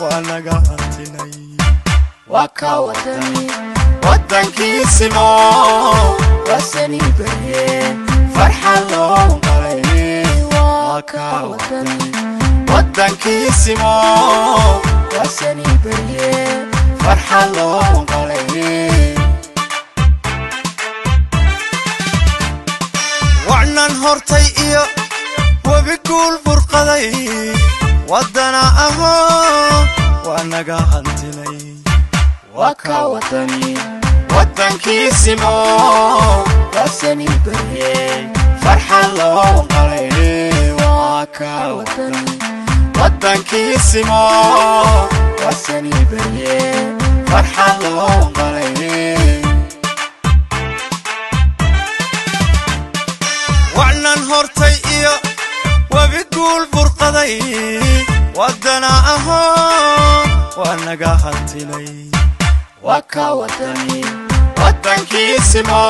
Waa naga hantinay. Waa kaa wadani. Waddankiisimo. Wasani barye. Farxad loo qalay. Waa kaa wadani. Waddankiisimo. Wasani barye. Farxad loo qalay. Wacnan hortay iyo webi guul burqaday, waddana ahoo waa naga hantinay. Waa kaa wadani. Waddankiisimo. Wasani barye. Farxad loo qalay. Waa kaa wadani. Waddankiisimo. Wasani barye. Farxad loo qalay. Wacnan hortay iyo webi guul burqaday, waddana ahoo waa naga hantinay. Waa kaa wadani. Waddankiisimo.